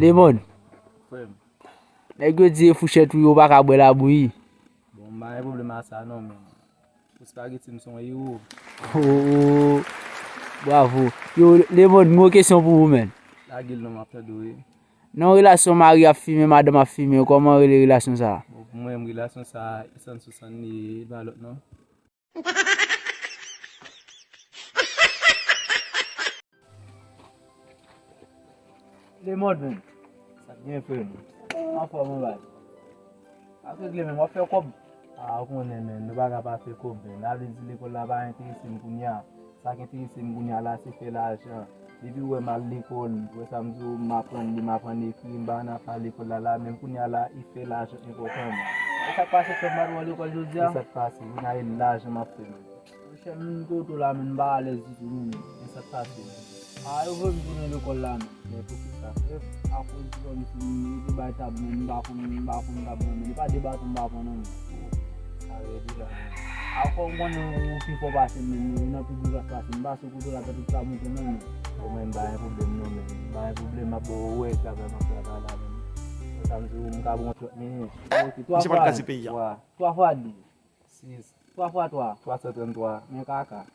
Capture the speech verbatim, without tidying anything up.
Lemond, frè m, nèg yo di e fouchèt ou ye, ou pa ka bwè labouyi. Bon, m pa gen pwoblèm a sa non, men espageti m se yon ewo. Oh, bravo. Yo, Lemond, m gen yon kesyon pou ou, menn. Lage l non, m ap tande w, wi. Nan yon relasyon mari ap fimen, madanm ap fimen, kòman rele relasyon sa a? Bon, pou mwen menm, relasyon sa a, e sann sou sann li ye, li pa lòt non. Lemond, menn. Sa k gen, frè m? Anfòm, anba. Ap regle, menn, w ap fè kòb. A, ou konnen, menn, nou pa ka pa fè kòb, menn. Sa vle di lekòl la pa enterese m kounye a. Sa k enterese m kounye a la, se fè lajan. Depi w wè m al lekòl, w wè sa m di w, m aprann li, m aprann ekri, m pa nan afè lekòl la la, menm kounye a la, e fè lajan enpòtan m. E sa k pase, frè m, pa t wè w lekòl jodi a? E sa k pase, wi, nan e lajan m ap fè, menn. Monchè, m kote w la, menn, m pa alèz ditou, non, menn. E sa k pase, menn. A, yo voye m tounen lekòl la, menn. Men poukisa? E akoz zòn isit, menn, yo te bay tab, menn, m pa konn, m pa konn tab, non, menn. E pa de baton m pa pran, non, menn. Sa rèd wi la. Ankò m konnen ou pi fò pase m, menn, ou nan pi gwo klas pase m. M pase w kote w la, tèt ou ta monte, non, menn. Bon, menn, m pa gen pwoblèm, non, menn. M pa gen pwoblèm, m ap ba w wè travay m ap travay la, menn. Sa m di w, m ka ba w trant minit. Ok, twa fwa. Misye pral kraze peyi a. Twa. Twa fwa de. Sis. Twa fwa twa. Twa san tranntwa. Men kaka.